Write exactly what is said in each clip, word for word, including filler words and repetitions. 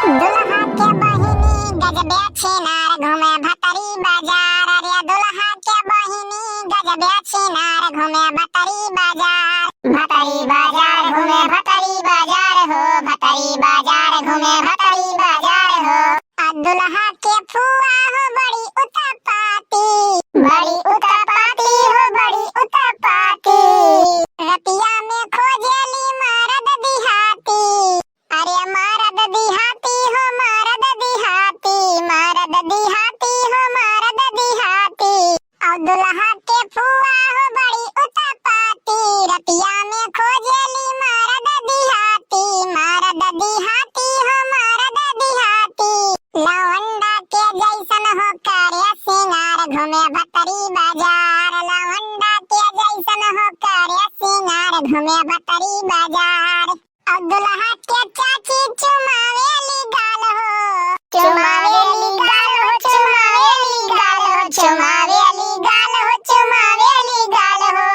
दुल्हा के बहिनी गजबे छिनार घूमे भतरी बाजार, अरे दुल्हा के बहिनी गजबे छिनार घूमे भतरी बाजार। भतरी बाजार घूमे भतरी बाजार हो, भतरी बाजार घूमे भतरी बाजार हो। आ दुल्हा के फुआ हो बड़ी उतपाती, बड़ी उतपाती हो बड़ी उतपाती। रतिया में खोजेली मरद दिहाती, अरे मरद दिहाती हो मरद दिहाती, मरद दिहाती हो मरद दिहाती। और दुल्हा के फुआ हो बड़ी उतपाती, रतिया में खोजेली मरद दिहाती, मरद दिहाती हो मरद दिहाती। लवंडा के जैसन हो करे सिंगार घूमे भतरी बाजार, लवंडा के जैसन हो करे सिंगार घूमे भतरी बाजार। और दुल्हा के चाची चुमावेली गाल हो, चुमावेली गाल हो, चुमावेली गाल हो, चुमावेली गाल हो, चुमावेली गाल हो।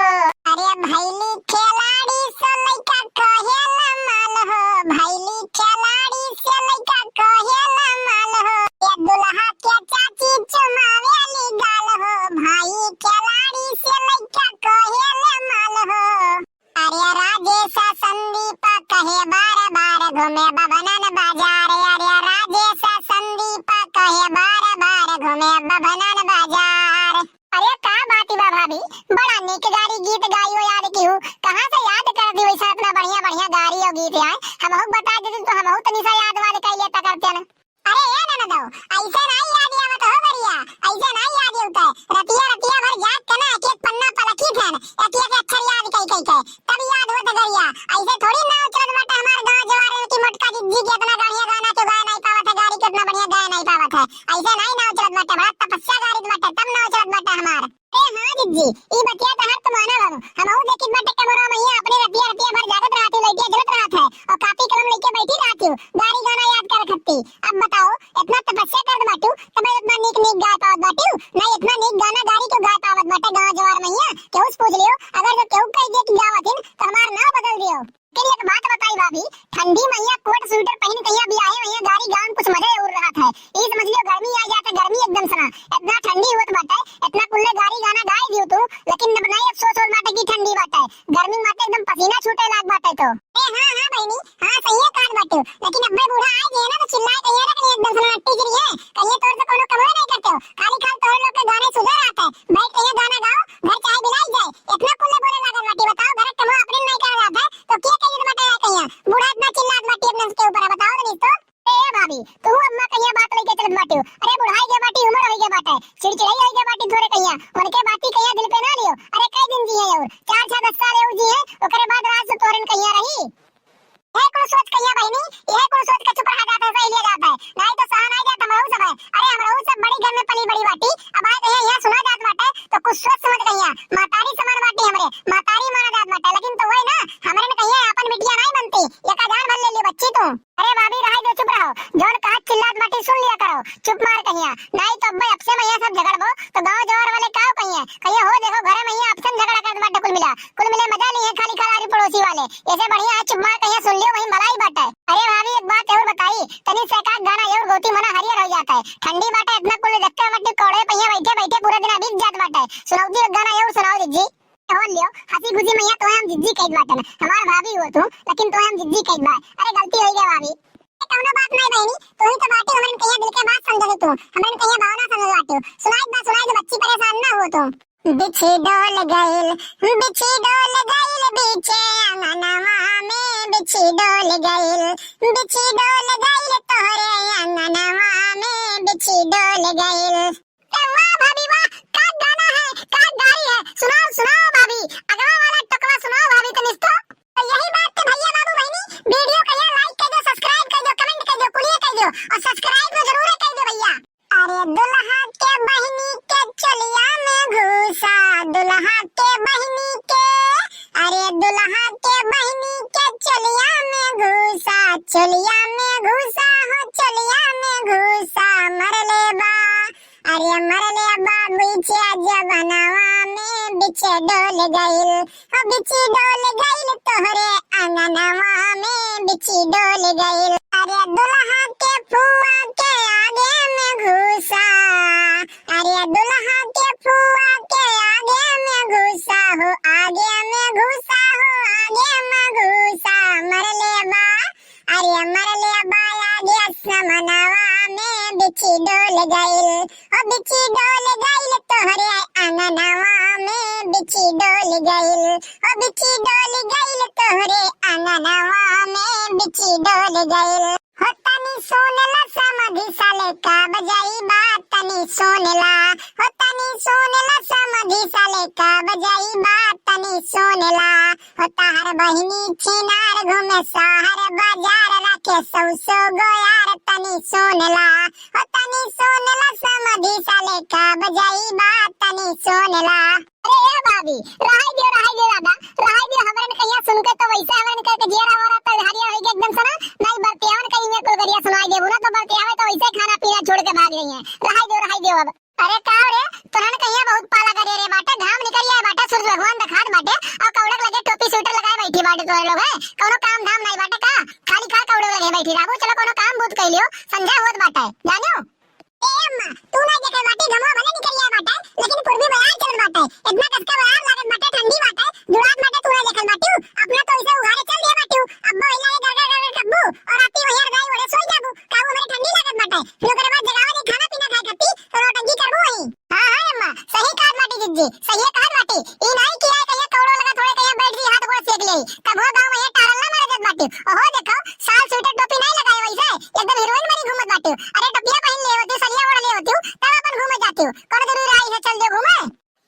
अरे भैली खिलाड़ी से लइका कहेला माल हो, भैली खिलाड़ी से लइका कहेला माल हो। ये दुल्हा के चाची चुमावेली गाल हो, भाई खिलाड़ी से लइका कहेला माल हो। अरे राजेश संदीप कहे बार बार घूमे बभनन बाजार, अरे राजेश संदीप कहे बार बार घूमे बभनन बाजार। अरे का बात बा भाभी, बड़ा नीक गारी गीत गाइयो याद किहू, कहाँ से याद कर दी वैसा इतना बढ़िया बढ़िया गारी और गीत आए, हमहू बता देती तो हमहू तनी सा याद वाद कर लेता करते न। अरे ए ननदो, ऐसे नाई याद आवत हो गरिया, ऐसे नाई याद आवत है। रतिया रतिया भर जाग के ना एक एक पन्ना पलखी थन, एक एक अक्षर याद कई कई के, तब याद होत गरिया। ऐसे थोड़ी नाव चलत बाटे हमार गाँव जवार की मोटका जिज्जी के इतना बढ़िया गाना क्यों गाए नहीं पावत है, गारी क्यों इतना बढ़िया गाए नहीं पावत है। ऐसे नाई नाव चलत बाटे, बड़ा तपस्या गारी बाटे, तब नाव चलत बाटे हमार। ए हाँ जिज्जी, ई बतिया तहार तो माना बाबू। हमहू देखित बाटे कमरवा मइया अपने रतिया रतिया भर जागत रहत ही, लइटिया जलत रहत है और कापी कलम लेके बैठी रहत ही, गारी गाना याद कर खत्ती। अब बताओ, इतना तपस्या करत बाटू, तब इतना नीक नीक गाय पावत बाटू? नहीं, इतना नीक गाना गारी क्यों गाय पावत बाटे गाँव जवार मइया? केहू से पूछ लियो, अगर जो केहू कह दिए कि गावत हिन, तो हमार नाव बदल दियो। लेकिन एक बात बताई भाभी, ठंडी मइया कोट स्वेटर पहिन कहिया बियाहे मइया गारी गावन कुछ मजा और रहत है। ई समझ लियो गर्मी आ जात है, गर्मी एकदम सना। इतना ठंडी होत बाटे, इतना कुल्ले गारी गाना गाई दियो तू, लेकिन अब नहीं अफसोस होत बाटे कि ठंडी बाटे। गर्मी माटे एकदम पसीना छूटे लाग बाटे तो। ए हाँ, हाँ बहिनी, हाँ सही है कहत बाटू, लेकिन अब्बे बूढ़ा आए जे ना तो चिल्लाए कहिए ना कि एकदम सना टीचर है, कहिए तोर से कोनो कमवे नहीं करते हो, खाली खाल तोहरे लोग के गाने सुधर आते, बैठ कहिए गाना गाओ, घर चाहे बिलाई जाए, इतना कुल्ले बोले लागत बाटी, बताओ घर के कमवा अपने नहीं करा जात है, तो के कहिए तो बताया कहिए, बूढ़ा इतना चिल्लात बाटी अपने के ऊपर, बताओ तो नहीं तो। ए भाभी, तू अम्मा कहिया बात लेके चलत बाटियो। अरे बुढ़ाई के बाटी, उम्र होई के बाटे, चिड़चिड़ाई होई के बाटी थोड़े कहिया। उनके बाती कहिया दिल पे ना लियो। अरे कई दिन जी है और चार छह दस साल और जी है, ओकरे बाद राज से तोरन कहिया रही। यह कुल सोच कहिया बहिनी, यह कुल सोच के चुप रहा जाता है, सही लिया जाता है। नहीं तो सहा नहीं जाता हमरहू सब है। अरे हमरहू सब बड़ी घर में पली बड़ी बाटी, अब आए कहिया यहाँ सुना जात बाटे तो कुछ सोच समझ कहिया। मातारी समान बाटी हमरे, मातारी माना जात बाटे, लेकिन तो वही ना, हमरे ने कहिया अपन बिटिया नहीं बनती, ये का जान भर ले लियो बच्ची तू। अरे भाभी, रहाई दो, चुप रहो। जौन कहा चिल्लात बाटी सुन लिया करो। चुप मार कहिया। नाई तो अब्बे अपसे मइया सब झगड़बो, तो गाँव जवार वाले काव कहिए? कहिए हो देखो घरे मइया अपसे झगड़ा करत बाटे कुल मिला। कुल मिले मजा ली है खाली खाल आरी पड़ोसी वाले। ऐसे बढ़िया है चुप मार कहिया सुन लियो वहीं भलाई बाटे। अरे भाभी एक बात और बताई, तनी से का गाना और गोती मना हरियर हो जाता है। ठंडी बाटे इतना कुल धक्का मट्टी कोड़े पहिया बैठे बैठे पूरा दिन बीत जात बाटे। सुनाओ जी गाना और सुनाओ जी। हो लियो, हंसी खुशी मइया तोहे हम जिज्जी कहत बाटन। हमार भाभी हो तू, लेकिन तोहे हम जिज्जी कहत बा। अरे गलती होई गया भाभी। ए, कौनो बात नहीं बहिनी, तू ही तो बाटी हमरन कहिया दिल के बात समझ ले तू, हमरन कहिया भावना समझ बाटू। सुनाई बा, सुनाई दे बच्ची परेशान ना हो तू। बिछी डोल गइल, बिछी डोल गइल बीचे अंगनवा में, बिछी डोल गइल, बिछी डोल गइल तोहरे अंगनवा में, बिछी डोल गइल। ए वाह भाभी वाह, का गाना है, का गाई है, सुनाओ सुनाओ भाभी, अगवा वाला टकवा सुनाओ भाभी तनिस तो। तो यही बात थे भैया बाबू बहिनी, video कहिया like कर दो, subscribe कर दो, comment कर दो, कुलिए कर दो और subscribe तो जरूर कर दो भैया। अरे दुल्हा के बहिनी के चोलिया में घुसा, दुल्हा के बहिनी के, अरे दुल्हा के बहिनी के चोलिया में घुसा, चोलिया में घुसा हो, चोलिया में घुसा, मरले बा अरे मरले बा बिचे जवनवा में बिचे डोल गइल, हो बिचे डोल गइल तोहरे अंगनवा में बिचे डोल गइल। अरे दुल्हा के बाया गया समनवा में बिछी डोल गइल, ओ बिछी डोल गइल तोहरे अंगनवा में, बिछी डोल गइल, ओ बिछी डोल गइल तोहरे अंगनवा में, बिछी डोल गइल। हो तनी सुन ला समधी साले का बजाई बा, तनी सुन ला, हो तनी सुन ला समधी साले का बजाई बा, तनी सुन ला। हो तहार बहिनी छिनार घूमे शहर बाजार, राखे सौसो गोयार, तनी सुन ला, हो तनी सुन ला समधी साले का बजाई बा, तनी सुन ला। अरे ए भाभी, रहाई दियो, रहाई दियो दादा, रहाई दियो। हमरे ने कहिया सुन के तो वैसे हमरे ने कह के जियरा हो रहा था, हरिया हो गया एकदम से ना। नहीं बरतियावन कहीं में कुल गरिया सुनाई देबू ना, तो बरतियावे तो वैसे खाना पीना छोड़ के भाग गई है। रहाई दियो, रहाई दियो अब। अरे का रे, तोहन कहिया बहुत पाला करे रे बाटे, घाम निकल आए बाटे, सूरज भगवान दिखात बाटे, और कौड़क लगे टोपी स्वेटर लगाए बैठी बाटे तोहरे लोग है, कौनो काम धाम नहीं बाटे का? खाली खा कौड़क लगे बैठी रहबू, चलो कौनो काम बूत कर लियो, संझा होत बाटे, जानियो। ए अम्मा, तू नहीं देखे बाटे, घमवा भले निकल आए बाटे, लेकिन पूर्वी बयार चलत बाटे, इतना कसका बयार लागत बाटे, ठंडी बाटे, जुड़ात बाटे, तू नहीं देखल बाटे, अपना तो इसे उघारे चल दिया बाटे, अब वही लाए गड़गड़ गड़गड़ कब्बू, और राती वही रजाई ओढ़े सोई जाबू, काबू हमरे ठंडी लागत बाटे, फिर ओकरे बाद जगावे नहीं खाना पीना खाए खाती, तो नौटंकी करबू वही। हाँ, हाँ, अम्मा, सही कहत बाटी जिज्जी, सही कहत बाटी। ई नाई कि आए कहिया कौड़ो लगा थोड़े कहिया बैठ जी, हाथ गोड़ सेक लेई। तब हो गाँव में ये टारल ना मारे देत बाटी। ओहो देखो, साल स्वेटर टोपी नाई लगाए वैसे, एकदम हीरोइन बनी घूमत बाटी। अरे टोपिया पहन ले होती, सलिया ओढ़ ले होती, तब अपन घूमे जाती। कौन जरूरी आई है चल दे घूमे?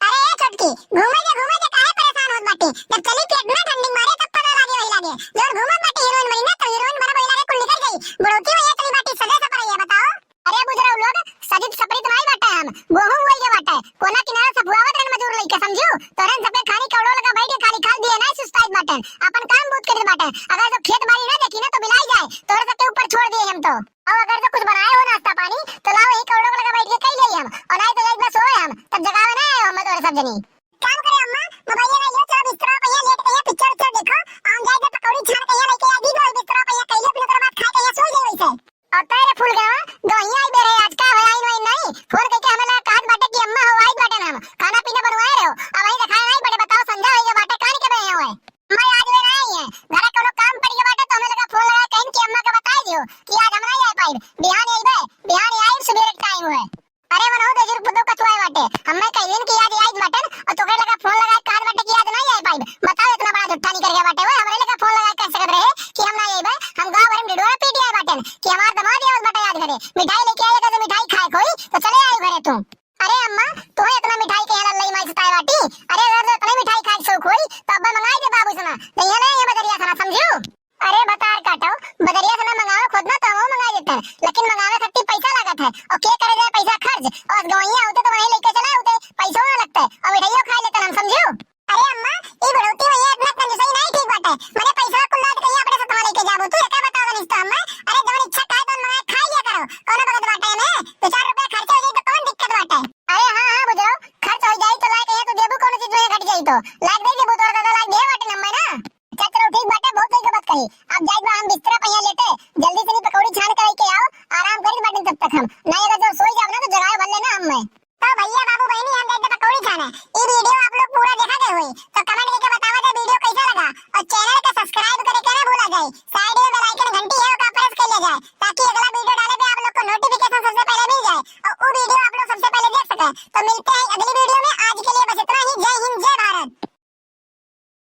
अरे ए छोटकी, घूमे दे, घूमे दे, काहे परेशान होत बाटी? जब चली पेट ना ठंडी मारे तब पता लागे वही लागे। जब घूमत बाटी हीरोइन बनी ना, तो हीरोइन बना वही लागे कुल निकल गई। बुढ़ौती में ये चली बाटी सजे सपरैया बताओ। अरे बुजरऊ लोग, सजित सपरित नाई बाटे हम, गोहूं बोई के बाटे, कोना किनारा सफुआवत रहन मजूर लइके, समझू? तोरन सबके खानी कौड़ो लगा बैठ के खाली खाल दिए नाई सुस्ताइत बाटन, अपन काम बूत करित बाटन। अगर जो खेत बाड़ी ना देखी ना तो बिलाई जाए, तोरे सबके ऊपर छोड़ दिए हम तो। और अगर जो कुछ बनाए हो नाश्ता पानी तो लाओ यही कौड़ो लगा बैठ के कई ले हम, और नाई तो जाइत बस सोए हम, तब जगावे ना आए हो हम तोरे सब जनी। काम करे अम्मा, मोबाइल ना लियो, चलो बिस्तरा पे यहाँ लेट के यहाँ पिक्चर उच्चर देखो, हम जाए तो पकौड़ी छान के यहाँ लेके आ दी दो बिस्तरा पे यहाँ कई लो, फिर ओकरे बाद खा के यहाँ सो जाए वैसे। अतरे फूल गवा, गवैया आई बेरे आज का है, आई नहीं, नहीं। फोन करके हमें लगा कहत बाटे कि अम्मा हो आई बाटे ना, हम खाना पीना बनवाए रहो। अब वही दिखाए नहीं बाटे, बताओ संझा होई गए बाटे, कान के बहे हुए। मैं आज वे नहीं है, घरे कोनो काम पड़ गया बाटे तो हमें लगा फोन लगा कहीं कि अम्मा का बताई दियो कि आज हम नहीं आ पाई। बिहान आई बे, बिहान आई सुबह टाइम हुए। अरे मनोज, दे जुर्ग पुतो कथुआए बाटे। हमें कहिन कि आज आई बाटन और तोके लगा फोन लगा कहत बाटे कि आज नहीं आ पाई। बताओ इतना बड़ा झूठा निकल गया बाटे। वो हमरे लगा फोन लगा कह सकत रहे कि हम नहीं आइबे। हम गांव भर में ढिढोरा पीट आए बाटन कि हमार दामाद आवत बाटे आज घरे। मिठाई लेके आए, अगर मिठाई खाए कोई तो चले आए घरे तू। अरे अम्मा, तू इतना मिठाई के यहाँ लल्लई माई सताए बाटी। अरे अगर तो इतना मिठाई खाए शौक होई तो अब्बा मंगाई दे बाबू सना। नहीं है ना ये बजरिया सना, समझू? अरे बतार काटो, बजरिया सना मंगावे खुद ना तो हम मंगाई देते हैं, लेकिन मंगावे खातिर पैसा लागत है। और के करे जाए पैसा खर्च? और गवैया होते तो वहीं लेके चला होते, पैसों ना लगते और मिठाइयों खा लेते हम, समझू? अरे अम्मा, ई बुढ़ौती में ये इतना कंजूसई नहीं ठीक बाटे। मने पैसा कुल लाद के अपने साथ लेके जाबो। तू एका बताओ तनी तो अम्मा। अरे जवन इच्छा खाए तवन मंगाए खा लिया करो। कौनो बगत बाटे में दो चार रुपया खर्चा हो जाए तो कौन दिक्कत बाटे? अरे हाँ, हाँ, बुझाओ, खर्च हो जाई तो लायक है तो देबू कौनो चीज में घट जाई तो। लायक दे देबू, तोरा दादा लायक दे बाटे नम्मे ना। अच्छा चलो ठीक बाटे, बहुत सही बात कही। अब जाई बा हम बिस्तरा पहिया लेटे, जल्दी से भी पकौड़ी छान के लेके आओ, आराम करी बाटे तब तक हम। नहीं अगर जो सोई जाब ना तो जगाए भर लेना हम मैं। तो भैया बाबू बहनी हम जाइते पकौड़ी खाने। ई वीडियो आप लोग पूरा देखा गए हुई तो कमेंट करके बतावा जाए वीडियो कैसा लगा और चैनल का सब्सक्राइब करे के ना भूला जाए। साइड में बेल आइकन घंटी है ओका प्रेस कर लिया जाए ताकि अगला वीडियो डाले पे आप लोग को नोटिफिकेशन सबसे पहले मिल जाए और वो वीडियो आप लोग सबसे पहले देख सके। तो मिलते हैं अगली वीडियो में।